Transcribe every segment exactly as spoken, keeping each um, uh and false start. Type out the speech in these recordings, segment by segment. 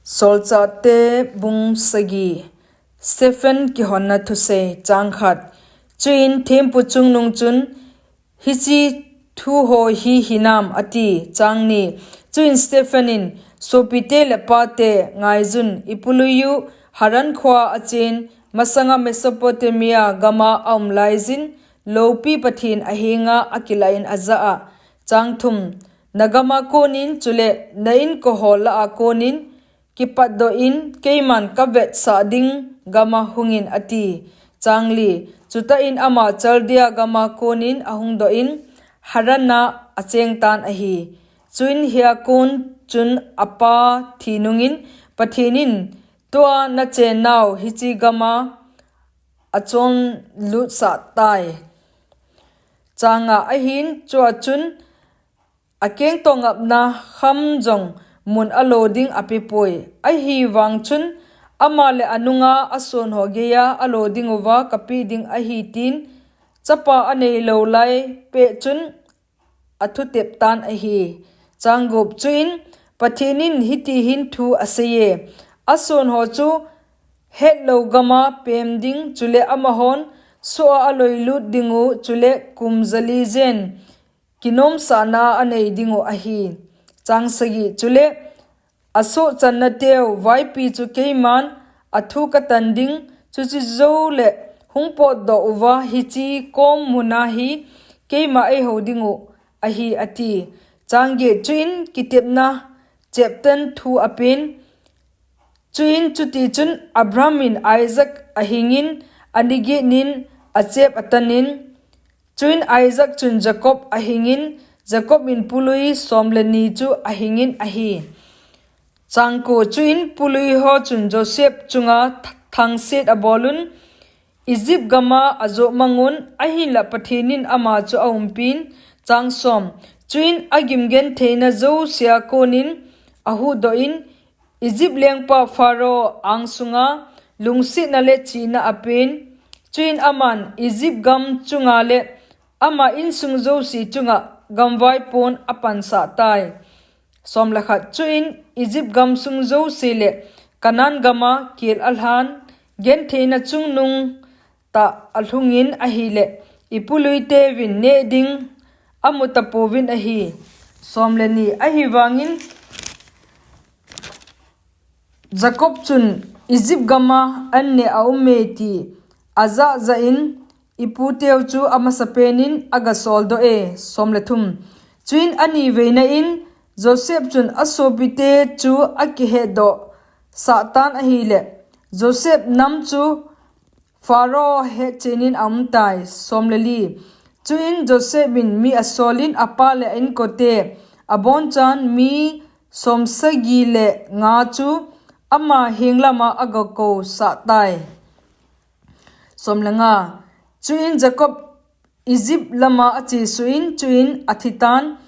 Solchahte bung sagi. Stephen kihonna thusei. Chang khat. Chuin thempu chungnung chun, hiche thu ho hi hinam, ati. Chang ni. Chuin Stephen in, sopite le pate, ngaiyun, ipului u Haran khoa achen, masanga Mesopotamia gama aum laiyin, loupi Pathen ahenga akilah in ajah a. Chang thum. Nagama konin chule na inko ho lah a konin kipatdoh in keiman kavetsah ding gama hungin, ati. Chang li. Chutah in ama Chaldea gama konin ahungdoh in Harana achengtan ahi. Chuin hia kon chun apa thi nungin Pathen in, tua nachennau hiche gama achonlutsah tai. Chang nga. Ahin chua chun akengto ngapna kham jong mun alo ding apepoi. Ahivang chun ama le anunga ason ho geiya alo dinguva kapeh ding ahi tin, chapa aneilou lai peh chun athutep tan ahi. Chang gup. Chuin Pathen in hiti hin thu aseiye, ason ho chu hetlou gama pem ding, chule amahon soh a aloilut dingu, chule kum jali jen kinomsahna anei dingu ahi. Chang sagi. Chule asohchanna teu vaipi chu keiman athu katan ding, chuche joule hung potdoh uva hiche kom muna hi keima eihou dingu ahi, ati. Chang get. Chuin kitepna cheptan thu apen. Chuin chuti chun Abraham in Isaac ahingin, ani get nin achep atanin, chuin Isaac chun Jacob ahingin, Jacob in pului som le ni chu ahingin ahi. Chang ko. Chuin pului ho chun Joseph chunga th-, thangset abolun, Egypt gama ajoh mangun, ahinlah Pathen in ama chu aumpin. Chang som. Chuin agim gentheina jousea konin ahuhdoh in, Egypt lengpa Pharaoh angsunga lungsetna le chihna apen. Chuin aman Egypt gam chunga le ama insung jouse chunga gamvaipon apansah tai. Som le khat. Chuin Egypt gamsung jouse le Canaan gama kel alhan, gentheina chungnung tah alhungin ahile, ipului teuvin neh ding amutapouvin ahi. Som le ni. Ahivangin Jacob chun Egypt gama an neh aume ti ajah jah in, iputeu chu amasapenin agasoldoh e. Som le thum. Chuin aniveina in Joseph chun asopite chu akihetdoh sahtan ahile, Joseph nam chu Pharaoh hetchenin aumtai. Som le li. Chuin Joseph in mi asolin apa le a-inkote abonchan mi somsagi le nga chu ama henglama agakou sahtai. Som le nga. Chuin Jacob Egypt lama achesuh in, chuin athitan,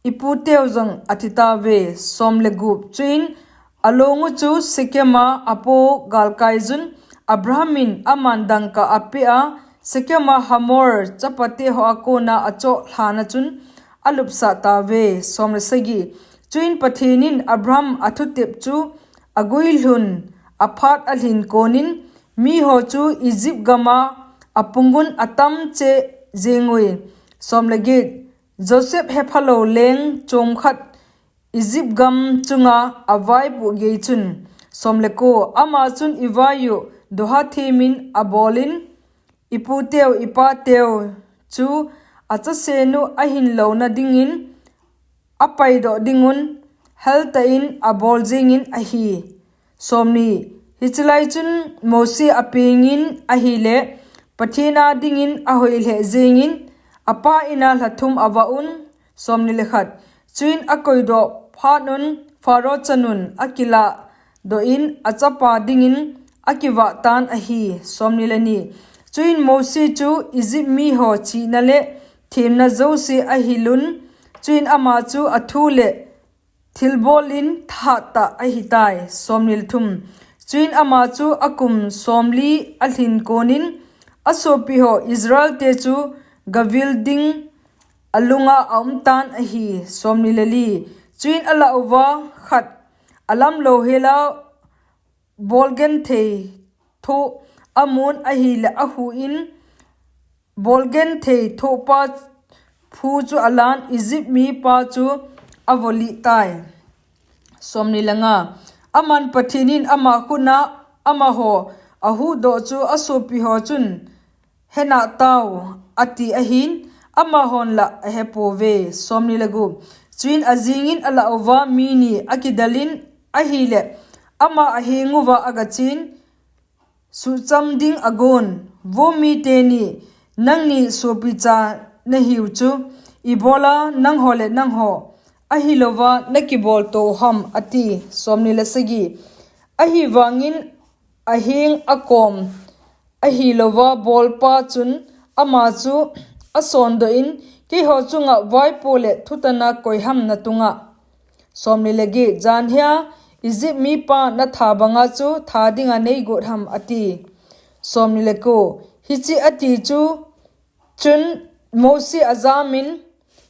iputeu jong athitauve. Som le gup. Chuin alongu chu Shechema apo galkaiyun, Abraham in aman dangka apea, Shechema Hamor chapate hoa kona achoh lhana chun alupsah tauve. Som le sagi. Chuin Pathen in Abraham athutep chu aguilhun aphat alhin konin, miho chu Egypt gama apungun atam cheh jengui. Som le get. Joseph hephalou leng chomkhat Egypt gam chunga avaipoh gei chun. Som le ko. Ama chun ivai u doha themin abolin, iputeu ipateu chu achasenu ahinlouna dingin apaidoh dingun, haltah in abol jengin ahi. Som ni. Hiche lai chun Mosi apengin ahile, Pathen a dingin ahoi lheh jengin, apa ina lha thum avah un. Som ni le khat. Chuin akoidoh phatnun Pharaoh chanun akilahdoh in achapa dingin akivah tan ahi. Som ni le ni. Chuin Mosi chu Egypt miho chihna le themna jouse ahilun, chuin ama chu athu le thilbolin thahattah ahitai. Som ni le thum. Chuin ama chu akum somli alhin konin asopiho Israelte chu gavil ding alunga aumtan ahi. Som ni le li. Chuin alah uva khat alam louhela bolgenthei thoh amun ahile ahuh in, bolgenthei thohpa phu chu alan Egypt mipa chu avolih tai. Somni le nga. Aman Pathen in ama khut a amaho ahuhdoh chu asopiho chun, "Henah tau," ati ahin, amahon la ahepouve. Somni le gup. Chuin ajingin alah uva mi ni akidalin ahile, ama aheng uva agachen, suhcham ding agon. Vo mite ni, nangni sopicha nahiu chu, ibola nangho le nangho ahilouva nakibol to ham, ati. Somni le sagi. Ahivangin aheng akom ahilouva bolpa chun ama chu asondoh in, "Keiho chunga vaipo le thutana koiham natunga?" Somni le get. Janhia Egypt mipa natha banga chu tha dinga neigot ham, ati. Somni le ko. Hiche ati chu chun Mose ajamin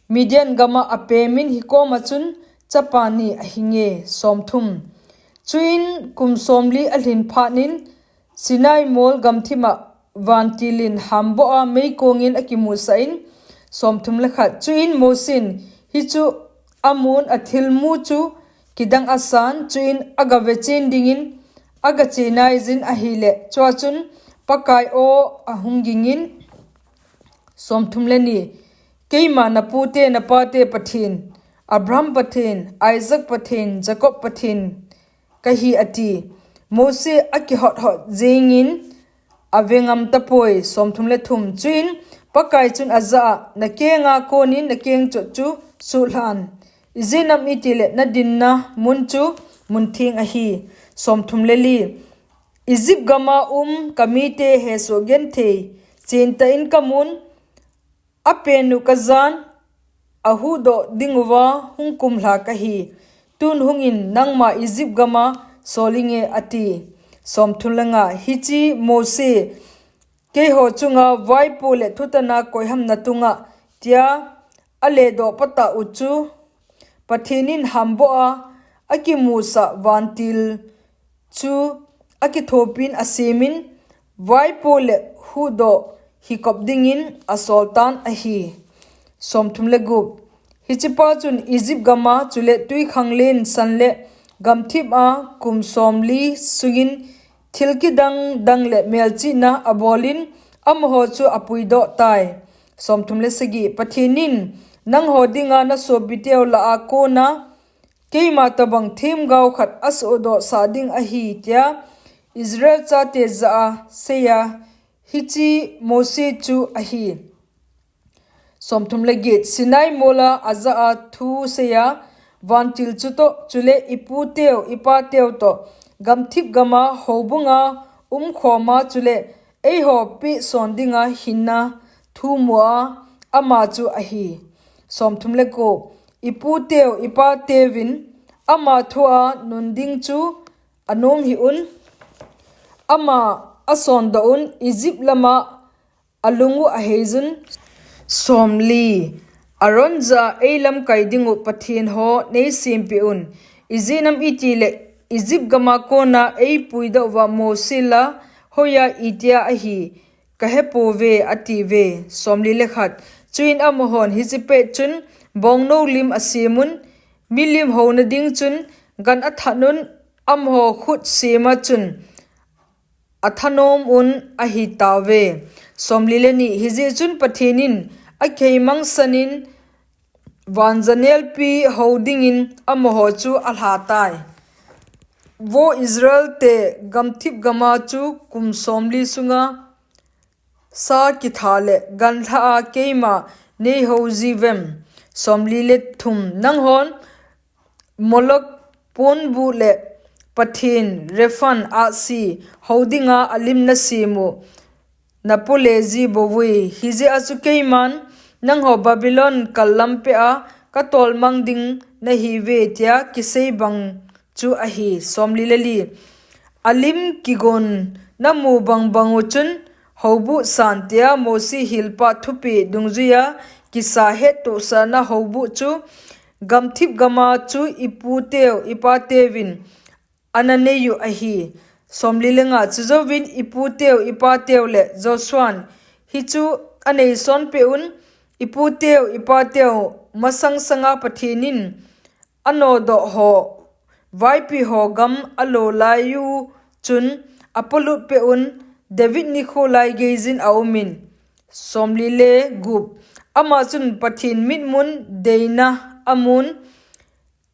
Midian gama apemin hikoma chun chapa ni ahinge. Somthum. Chuin kum somli alhin phatnin Sinai mol gamthima vantilin hamboh a meikongin akimusah in. Somthum le khat. Chuin Mosen hichu amun athilmu chu kidang asan, chuin agavechen dingin agache naijin ahile, chua chun Pakai aw ahung gingin. Somthum le ni. Keima napute napate Pathen, Abraham Pathen, Isaac Pathen, Jacob Pathen kahi, ati. Mose akihot hot jengin avengam tapoi. Somthum le thum. Chuin Pakai chun ajah a, "Nakenga konin nakeng chot chu suhlhan. Ijeh inem itile nadinna mun chu muntheng ahi." Somthum le li. Egypt gama um kamite hesoh genthei chentah in kamun, apenu kajan, ahuhdoh dinguva hung kumlha kahi. Tun hungin nangma Egypt gama solinge, ati. Somthum le nga. Hiche Mose, "Keiho chunga vaipo le thutana koiham natunga?" tia aledoh patah u chu Pathen in hamboh a akimusah vantil chu akithopin asemin, vaipo le huhdoh hikop dingin asoltan ahi. Somthum le gup. Hichepa chun Egypt gama chule twikhanglen san le gamthip a kum somli sungin thil kidang dang le melchihna abolin amaho chu apuidoh tai. Somthum le sagi. Pathen in, "Nangho dinga nasopiteu lah a kona keima tobang themgao khat asohdohsah ding ahi," tia Israel chate jah a aseiya hiche Mose chu ahi. Somthum le get. Sinai mola ajah a thu seiya vantil chutoh, chule iputeu ipateu toh gamthip gama houbunga umkhoma chule eiho pehson dinga hinna thu mua ama chu ahi. Somthum le ko. Iputeu ipateuvin ama thua nun ding chu anom hih un, ama asondoh un, Egypt lama alung u aheijun. Somli. Aaron jah a, "Eilamkai dingu pathen ho neisempeh un. Ijeh inem itile Egypt gama kona eipuidoh uva Mose la hoiya itia ahi, kahepouve," atiuve. Somli le khat. Chuin amahon hiche pet chun bongnou lim asemun, milim houna ding chun gan athat un, amaho khut sema chun athanom un ahitauve. Somli le ni. Hijeh chun Pathen in akihei mangsanin vanjanelpi hou dingin amaho chu alhatai. Vo Israel te, gamthip gama chu kum somli sunga sa kitha le ganlha a keima neihou jiuvem? Somli le thum. Nanghon Molok ponbuh le pathen Rephan ahsi hou dinga alim nasem u, napole ji bouvui. Hijeh a chu keiman nangho Babylon kallam peh a katolmang ding nahiuve, tia kisei bang chu ahi. Somli le li. Alim kigon namu bangbang u chun houbuh san, tia Mose hilpa thupeh dungjuiya kisa hettohsahna houbuh chu gamthip gama chu iputeu ipateuvin ana neiyu ahi. Somli le nga, chujouvin iputeu ipateu le Joshuan hichu aneison peh un, iputeu ipateu masang sanga Pathen in anodoh ho, vaipi ho gam alo laiyu chun apolut peh un, David nikho lai geijin aumin. Somli le gup, ama chun Pathen mitmun deina amun,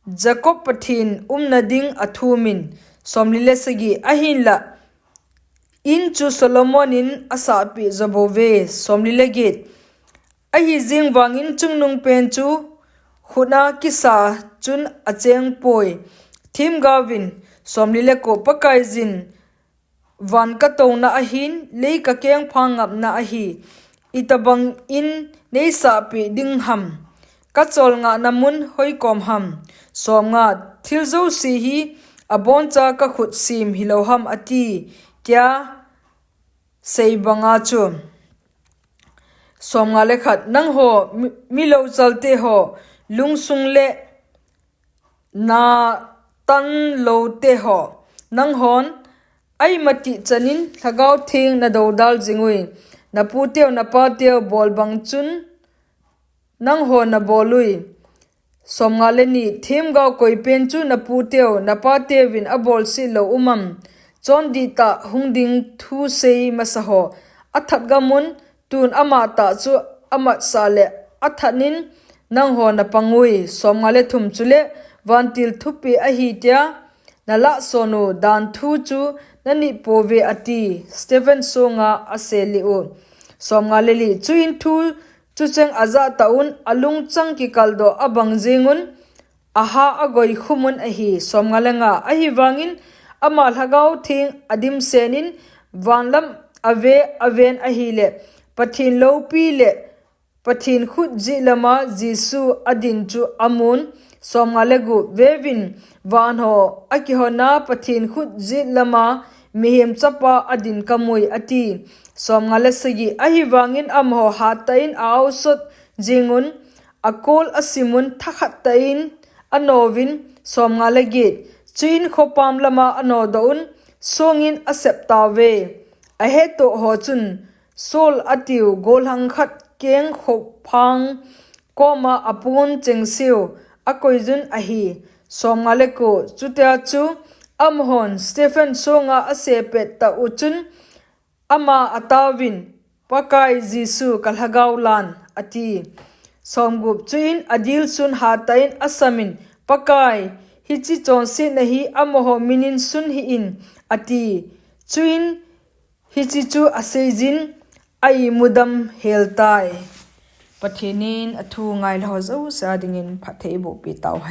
Jacob Pathen umna ding athumin. Somli le sagi, ahinla in chu Solomon in asahpeh jobouve. Somli le get, ahi jeng vangin chungnung pen chu khutna kisa chun achengpoi. Themgaovin. Somli le ko, Pakaiyin van katouna ahin, lei kakengphang ngapna ahi. Itobang in neisahpeh ding ham? Kacholngahna mun hoikom ham? Somnga, thil jouse hi aboncha kakhut sem hilou ham ati, tia sei banga chu. Somnga le khat, nangho mi, milouchalte ho, lungsung le na tanloute ho, nanghon aimatih chanin Lhagao Theng nadoudal jingui, naputeu napateu bol bang chun nanghon nabolui. Somnga le ni, themgao koipen chu naputeu napateuvin abolse lou umam? Chondihtah hung ding thu sei masa ho, athat gamun, tun amatah chu amatsah le athatnin nangho napangui. Somnga le thum, chule vantil thupeh ahi tia nalahsonu dan thu chu nanit pouve ati, Stephen songa aselih u. Somnga le li, chuin thu chucheng ajah tah un, alungchang kikaldoh abang jengun, aha agoi khumun ahi. Somnga le nga, ahivangin ama Lhagao Theng adimsenin vanlam ave aven ahile, Pathen loupi le Pathen khut jetlama Jesu adin chu amun. Somnga le gup, veuvin, van ho akihona Pathen khut jetlama mihem chapa adin kamui ati. Somnga le sagi, ahivangin amaho hattah in a-ausot jengun, akol asimun, thakhat tah in anouvin. Somnga le get, chuin khopam lama anodoh un, songin asep tauve. Ahetoh ho chun, Saul atiu gollhang khat keng khophang koma apon chengseu akoiyun ahi. Somnga le ko, chutia chu amahon Stephen songa asepet tah u chun, ama ataovin, Pakai Jesu, kalhagao lan, ati. Somgup, chuin adilsun hattah in asamin, Pakai, hiche chonsetna hi amaho minin sun hih in, ati. Chuin hiche chu aseijin, a-imudam heltai. Pathen in athu ngailou ho jouse a dingin phatthei eibohpi tauhen.